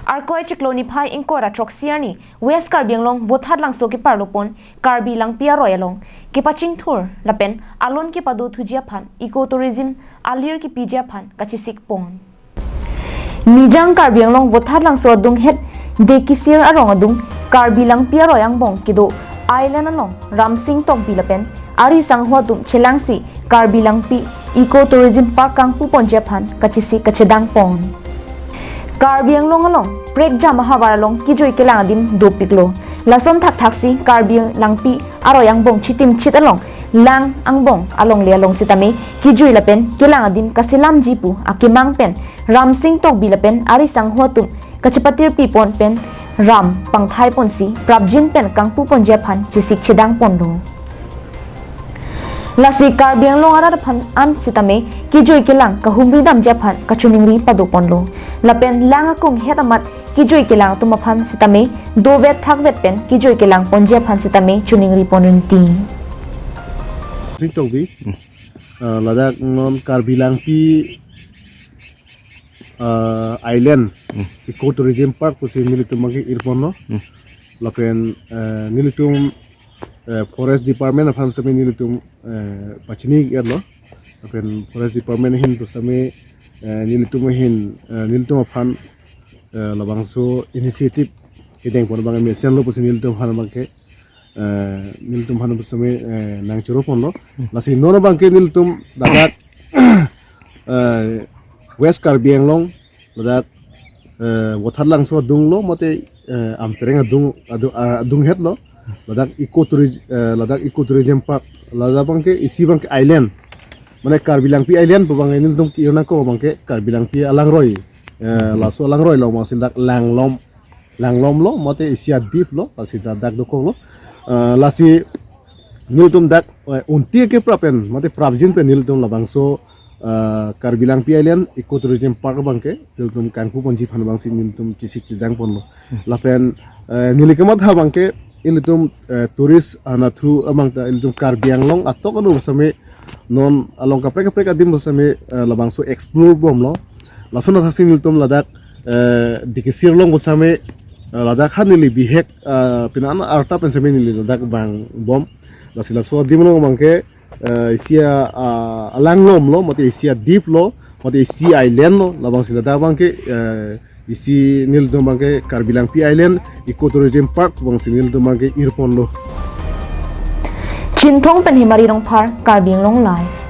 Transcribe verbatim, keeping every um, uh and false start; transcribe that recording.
Arkoi chiklo niphai ingkoi ra throksi arni West Karbi Anglong Vothatlangso keparlopon Karbi Langpi aroi along kepachingthur lapen alon kepado thuji aphan ecotourism alir kepiji aphan kachesikpon. Nijang Karbi Anglong Vothatlangso adunghet Dekisir arong adung Karbi Langpi aroi angbong kedo island along Ramsing Tokbi lapen ari sangho atum chelangsi Karbi Langpi Eco Tourism Park kangpuponji aphan kachesik kachedangpon. Karbi Anglong along prekjam ahavar along kejui kelang adim dopiklo. Lason thakthaksi Karbi Langpi aroi angbong chitimchit along lang angbong alongle along sitame kejui lapen kelang adim kaselamji pu akemang pen Ramsing Tokbi lapen ari sangho atum kachepatirpipon pen ram pangthaiponsi prapjin pen kangpuponji aphan chesik chedangponlo. Lasi Karbi Anglong arat aphan an sitame kejui kelang kahumri damji aphan kachiningri padoponlo. Lapen lang akunghet amat kejui kelang atum aphan sitame dovet thakvet pen kejui kelangponji aphan sitame chiningripon rinti. Ramsing Tokbi, ah, ladak non Karbi Langpi, ah, Island Hmm. Eco Tourism Park pusi nelitum abangke irponlo. Hmm. Lapen, eh, nelitum, eh, Forest Department aphan sitame nelitum, eh, pachini-etlo. Lapen Forest Department ahin pu sitame, eh, nelitum ahin, eh, nelitum aphan, eh, labangso initiative kedengpon abang mesenlo pusi nelitum aphan abangke, eh, nelitum aphan pu sitame, eh, nangchoroponlo. Lasi non abangke nelitum ladak, eh, West Karbi Anglong ladak, eh, Vothatlangso adunglo mate, eh, Amtereng adung, adung, ah, adunghetlo. Ladak eco tourism, eh, ladak Eco Tourism Park, ladak abangke isi abangke island. Mane Karbi Langpi Island pu abangke nelitum ke-irnangkok abangke Karbi Langpi alangroi. Eh, laso alangroi along masi dak langlom, langlomlo mate isi adiplo, lasi dak, dak dokoklo. Eh, lasi nelitum dak, eh, unti keprap pen mate prapjin pen nelitum labangso, eh, Karbi Langpi Island Eco Tourism Park abangke nelitum kangpuponji aphan abangsi nelitum chesik chedangponlo. Lapen, eh, neli kamatha abangke ilitum, eh, tourist anatthu amang ta ilitum Karbi Anglong atok anu pu sitame non along kaprek kaprek adim pu sitame, eh, labangso explore bomlo. Lason athasi nelitum ladak, eh, Dekisir along pu sitame, eh, ladak ha neli bihek, eh, pini an arta pen sitame neli ladak vangbom. Lasi laso adim along abangke, eh, isi a, ah, alanglomlo mate isi adiplo mate isi islandlo, labangsi ladak abangke, eh, isi nelitum abangke Karbi Langpi Island Eco Tourism Park abangsi nelitum abangke irponlo. Chinthong pen Himari Rongphar, Karbi Anglong Live.